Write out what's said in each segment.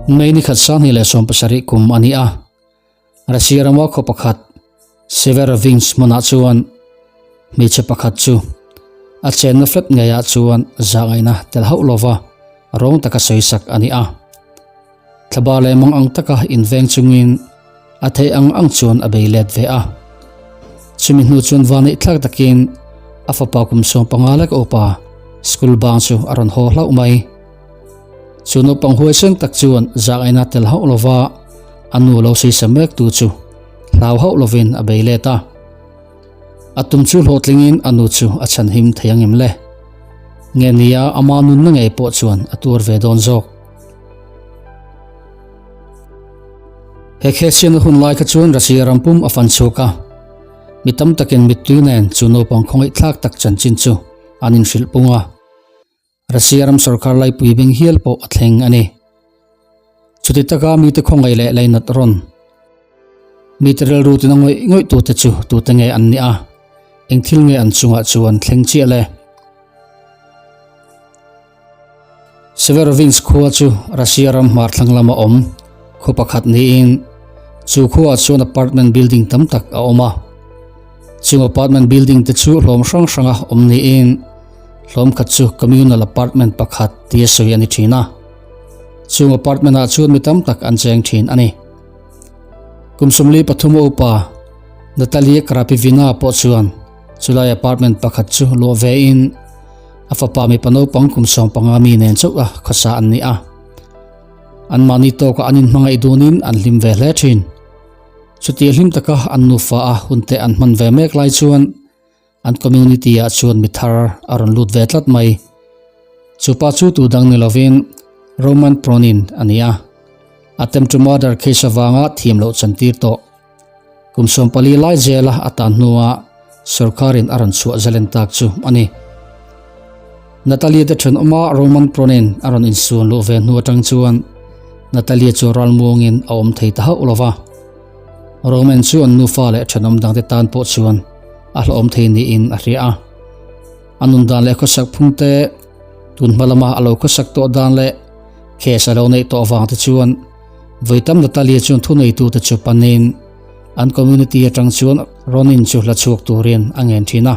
May ni khat 2017 kum a ni a, Russia rama khaw pakhat Severovinsk hmunah chuan hmeichhe pakhat chu a chenna flat ngeiah chuan zahngaihna tel hauh lova rawng taka sawisak a ni a. Thlaba leh mang ang taka inveng chungin a theih ang ang chuan a bei let ve a. Chumi hnu chuan vaneih thlak takin a fapa kum 15 lek upa school bang chu a rawn haw hlauh mai. Chu naupang huaisen tak chuan zahngaihna tel hauh lova a nu lo saisa mek tu chu hlau hauh lovin a bei let a. A tum chu hlawhtlingin a nu chu a chhanhim thei ang em le? Nge nia ama nunna ngei pawh chuan a tuar ve dawn zawk. He khesiana hun lai kha chuan Russia ram pum a fan chhuak a, mi tam takin mittui nen chu naupang khawngaihthlak tak chanchin chu an inhrilh pung a. Russia ram sorkar laipui beng hial pawh a thleng a ni. Chuti taka mite khawngaih leh lainat rawn mite rilru tina ngawih ngawih tute chu tute nge an nih a, eng thil nge an chungah chuan thleng chiah le? Severovinsk khua chu Russia ram hmar thlang lama awm khaw pakhat niin chu khuaah chuan apartment building tam tak a awm a. Chung apartment building te chu hlawm hrang hranga awm niin hlawm khat chu communal apartment pakhat tia sawi a ni thin a. Chung apartment ah chuan mi tam tak an cheng thin a ni. Kum 43 upa Natalia Krapivina pawh chuan Chulai apartment pakhat chu luah ve in a fapa mipa naupang kum 15 mi nen chauh a khawsa an ni a. An mahni tawkah an inhmangaih dunin an hlim ve hle thin. Chutia hlim taka an nufa a hunte an hman ve mek lai chuan an community ah chuan mi thar a rawn lut ve tlat mai. Chupa chu tu dang ni lovin Roman Pronin a ni a. Attempt to murder case avanga thiam loh chantir tawh. Kum 14 lai zela a tan hnuah sorkarin a rawn chhuah zalen tak chu a ni. Natalia te thenawma Roman Pronin a rawn insuan luh ve hnu atang chuan Natalia chu ralmuangin a awm thei ta hauh lova. Roman chu an nufa leh thenawm dangte tan pawh chuan a hlauhawm thei niin a hria a. A nun dan leh khawsak phung te, tun hma lama a lo khawsak tawh dan leh case a lo neih tawh avang te chuan Vawitam Natalia chuan thuneitute chu panin an community atang chuan Ronin chu hla chhuak turin a ngen thin a.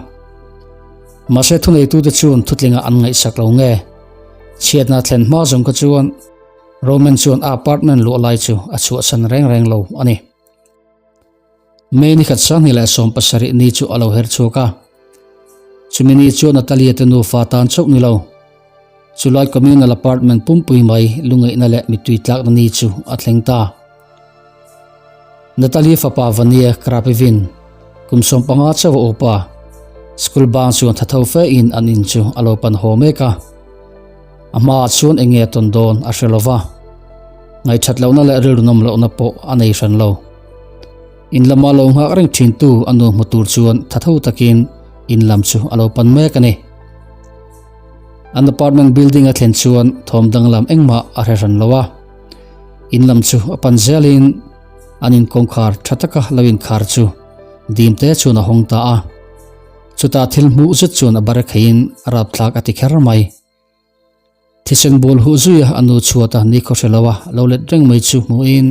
Mahse thuneitute chuan thutlinga an ngaihsak lo nge. Chhiatna thlen hma zawng kha chuan Roman chuan a apartment luah lai chu a chhuahsan reng reng lo a ni. May ni khat 2017 ni chu a lo her chhuak a. Chumi ni chuan Natalia te nufa tan chauh ni lo. Chulai communal apartment pumpui mai lungaihna leh mittui tlakna ni chu a thleng ta. Natalia fapa Vania Krapivin kum 15 chauh a upa. School bang chuan thatho fe in an in chu a lo pan haw mek a. A hmaah chuan eng nge tawn dawn a hre lova. Ngaihṭhat lohna leh rilru nawm lohna pawh a nei hran lo. In lama lo nghak reng ṭhintu a nu hmu tur chuan thatho takin in lam chu a lo pan mek a ni. An apartment building a thlen chuan thawm danglam engmah a hre hran lo a. In lam chu a pan zelin an in kawngkhar ṭha taka lo inkhar chu dim te chuan a hawng ta a. Chutah thil hmuh zet chuan a bar kheiin a rapthlak a ti kher mai. Thisen bul huh zuia a nu chhuata ni khaw hre lo a lo let reng mai chu hmuhin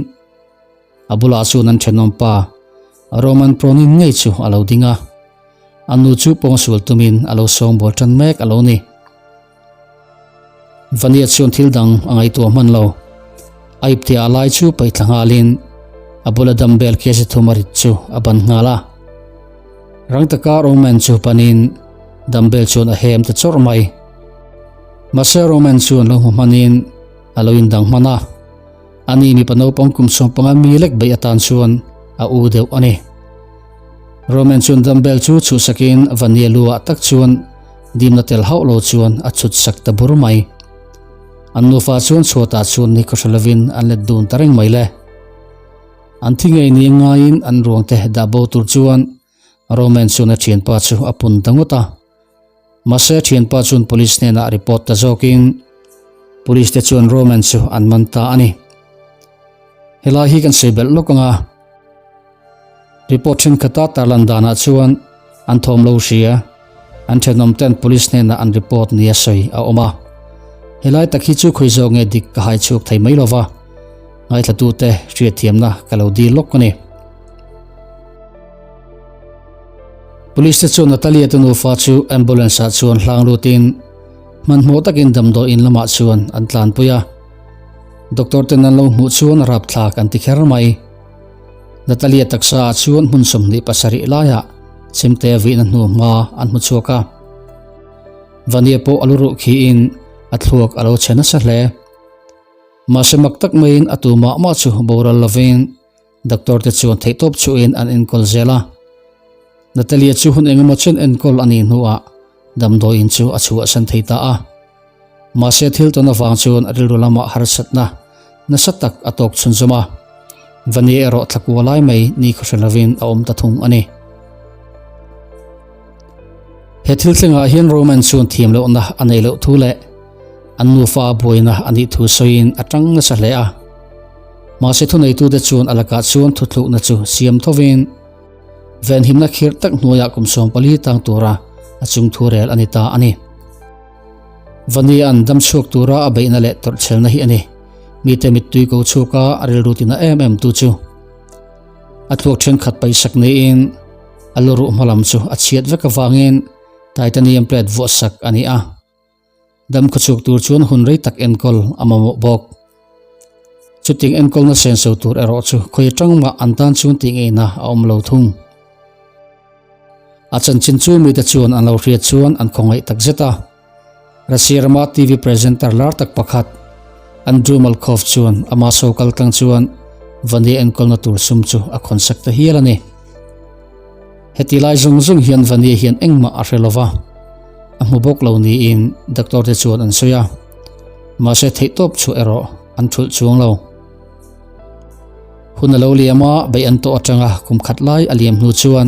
a bulah chuan an thenawm pa Roman Pronin ngei chu a lo ding a. A nu chu pawngsual tumin a lo sawngbawl tan mek a lo ni. Vania chuan thil dang a ngaihtuah hman lo. A ipte a lai chu paih thla nghalin a bula dumbbell kg thum a rit chu a ban nghal a. Rang taka Roman chu panin dumbbell chuan a hem ta chawrh mai. Mahse Roman chuan lo hmu hmanin a lo indang hman a. Ani mipa naupang kum 15 mi lek beih atan chuan a u deuh a ni. Roman chuan dumbbell chu chhuhsakin Vania lu ah tak chuan dimna tel hauh lo chuan a chhut sak ta bur mai. An nufa chuan chhuatah chuan ni khawhra lovin an let dun ta reng mai le. An thi ngei ni ngaiin an ruang te dah bo tur chuan Roman chuan a thianpa chu a pun ta ngawt a. Mahse thianpa chuan police hnenah report ta zawkin police te chuan Roman chu an man ta a ni. Helai hi kan sawi belh lawk anga. Report thenkhat a tarlan danah chuan an thawm lo hria. An thenawm ten police hnenah an report nia sawi a awm a. Helai tak hi chu khawi zawk nge dik ka hai chhuak thei mai lova. Ngaithlatute hriatthiamna ka lo dil lawk a ni. Police te chuan Natalia te nufa chu ambulance ah chuan hlang lutin hmanhmawh takin damdawi in lamah chuan an tlanpui a. Doctor ten an lo hmuh chuan rapthlak an ti kher mai. Natalia taksa ah chuan hmun 27 laiah chemte vihna hnu hma an hmu chhuak a. Vania pawh a lu ruh khiin a thluak a lo chhe nasa hle. Mahse mak tak maiin a tu mah mah chu boral lovin doctor te chuan theihtawp chuhin an enkawl zel a. Natalia chu hun engemaw chen enkawl a nih hnuah damdawiin chu a chhuahsan thei ta a. Mahse thil tawn avang chuan rilru lamah harsatna nasa tak a tawk chhunzawm a. Vania erawh thlakua lai mai ni khaw hre lovin a awm ta thung a ni. He thil thlengah hian Roman chuan thiam lohna a neih loh thu leh an nufa buaina a nih thu sawiin a tang nasa hle a. Mahse thuneitute chuan a lakah chuan thuthlukna chu siam thovin venhimna khirh tak hnuaiah kum 14 tang tura a chung thu rel a ni ta a ni. Vania'n damchhuak tura a beihna leh tawrhchhelna hi a ni. Mite mittui ko chhuaka a rilru tina em em tu chu a thluak thenkhat paisak niin a lu ruh hmalam chu a chhiat vek avangin titanium plate vuah sak a ni a. Dam khawchhuk tur chuan hun rei tak enkawl a mamawh bawk. Chuting enkawlna senso tur erawh chu khawi atang mah an tan chuan tih ngeina a awm lo thung. A chanchin chu mite chuan an lo hriat chuan an khawngaih tak zet a. Russia rama TV presenter lar tak pakhat Andrew Malkov chuan ama show kaltlang chuan Vania enkawlna tur sum chu a khawnsak ta hial a ni. Heti lai zawng zawng hian Vania hian engmah a hre lova, a hmu bawk lo niin doctor te chuan an sawi a. Mahse theihtawp chu erawh an thulh chuang lo. Hun a lo liam a, beih an tawh atanga kum khat lai a liam hnu chuan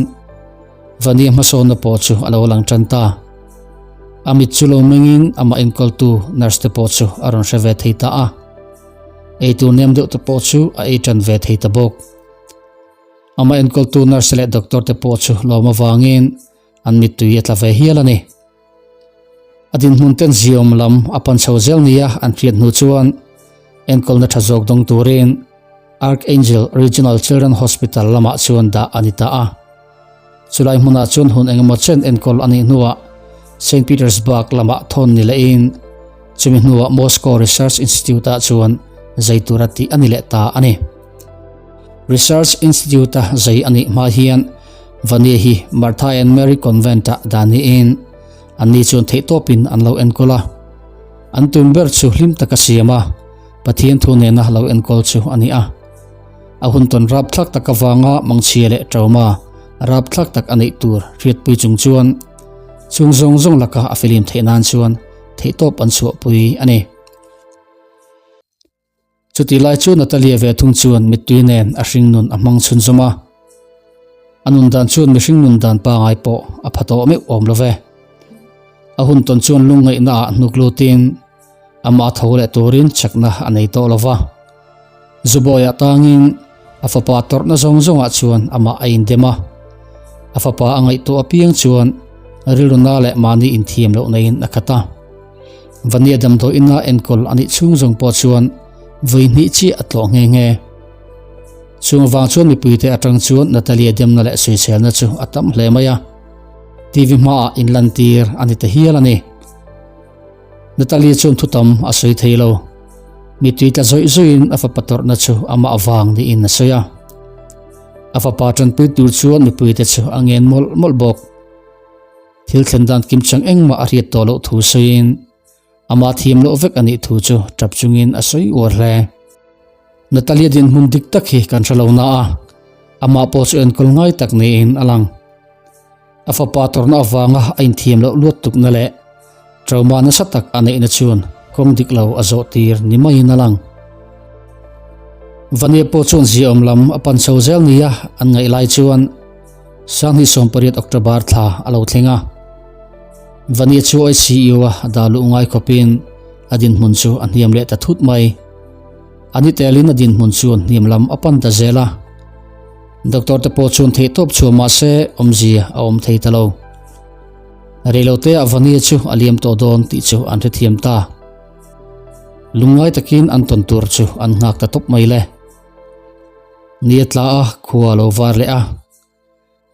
Vania hmasawnna pawh chu a lo lang tan ta. A mit chu lo mengin amah enkawltu nurse te pawh chu a rawn hre ve thei ta a. Eitur nem deuh te pawh chu a ei tan ve thei ta bawk. Amah enkawltu nurse leh doctor te pawh chu lawm avangin an mittui a tla ve hial a ni. A dinhmun ten ziawm lam a pan chho zel nia an hriat hnu chuan enkawlna tha zawk dawng turin Archangel Regional Children Hospital lamah chuan dah a ni ta a. Chulai hmunah chuan hun engemaw chen enkawl a nih hnuah Saint Petersburg lamah thawn ni lehin chumi hnuah Moscow Research Institute-ah chuan zai tura tih a ni leh ta a ni. Research Institute-a zai a nih hma hian Vania hi Martha and Mary Convent-ah dah niin anni chuan theihtawpin an lo enkawl a. An tum ber chu hlim taka siam a, Pathian thu nena lo enkawl chu a ni a. A hun tawn rapthlak tak avanga mangchhia leh trauma rapthlak tak a neih tur hriatpui chung chuan chung zawng zawng laka a filim theih nan chuan theihtawp an chhuahpui a ni. Chutih lai chu Natalia ve thung chuan mittui nen a hringnun a hmang chhunzawm a. A nun dan chuan mihring nun dan pangai pawh a pha tawh meuh awm lo ve. A hun tawn chuan lungngaihna ah hnuk lutin amah tho leh turin chakna a nei tawh lo va. Zubawiah tangin a fapa tawrhna zawng zawngah chuan amah a indem a. A fapa a ngaihtuah apiang chuan rilruna leh mahni inthiam loh neiin a khat a. Vania damdawi ina enkawl a nih chhung zawng pawh chuan vawi hnih chiah a tlawh nghe nghe. Chung avang chuan mipuite atang chuan Natalia demna leh sawiselna chu a tam hle mai a. TV hmaah inlantir a ni ta hial a ni. Natalia chuan thutam a sawi thei lo. Mittui tla zawih zawihin a fapa tawrhna chu amah avang niin a sawi a. A fapa tanpui tur chuan mipuite chu a ngen mawlh mawlh bawk. Thil thlen dan kim chang engmah a hriat tawh loh thu sawiin amah thiam loh vek a nih thu chu tap chungin a sawi uar hle. Natalia dinhmun dik tak hi kan hre lo na a, amah pawh chu enkawl ngai tak niin a lang. A fapa tawrhna avanga a inthiam loh luat tukna leh trauma nasa tak a neihna chuan kawng dik lo a zawh tir ni maiin a lang. Vania pawh chuan ziaawm lam a pan chho zel nia an ngaih lai chuan Sanghnih 18 October thla a lo thleng a. Vania chu ICU a dah luh ngai khawpin a dinhmun chu a hniam leh ta thut mai. A ni telin a dinhmun chuan hniam lam a pan ta zel a. Doctor te pawh chuan theihtawp chhuah mah se awmzia a awm thei ta lo. Reilote ah Vania chu a liam tawh dawn tih chu an hrethiam ta. Lungngai takin an tawn tur chu an nghak ta tawp mai le. Ni a tla a, khua a lo var leh a.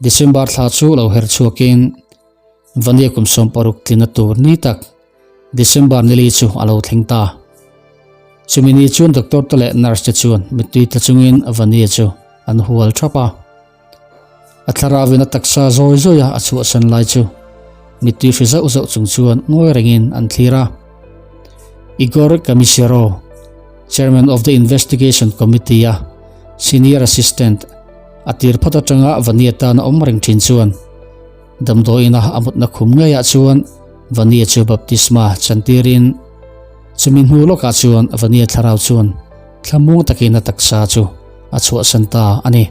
December thla chu lo her chhuakin Vania kum 60 tlina tur ni tak December nili chu a lo thleng ta. Chumi ni chuan doctor te leh nurse te chuan mittui tla chungin Vania chu an hual thap a. A thlarauin a taksa zawi zawi a a chhuahsan lai chu mittui hri zauh zauh chung chuan ngawi rengin an thlir a. Igor Kamishero, Chairman of the Investigation Committee a Senior Assistant, a tir phawt atanga Vania tan a awm reng thin chuan damdawiina a mutna khum ngeiah chuan Vania chu baptisma chantirin chumi hnu lawkah chuan Vania thlarau chuan thlamuang takin a taksa chu a chhuahsan ta a ni.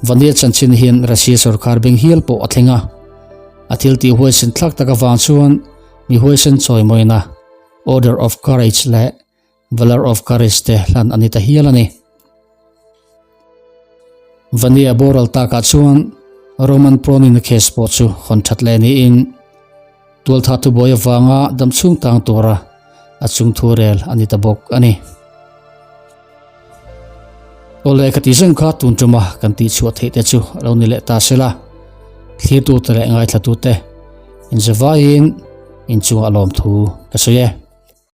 Vania chanchin hian Russia sorkar beng hial pawh a thleng a, a thil tih huaisen thlak tak avang chuan mi huaisen chawimawina Order of Courage leh Valor of Courage te hlan a ni ta hial a ni. Vania boral takah chuan Roman Pronin-a case pawh chu hawn that leh niin tualtha thubuai avanga damchhung tang tura a chungthu rel a ni ta bawk a ni. Awle ka tih zeng kha tun tuma kan tih chhuah theih te chu a lo ni leh ta sela, thlirtute leh ngaithlatute inzavaiin inchungah lawmthu ka sawi e.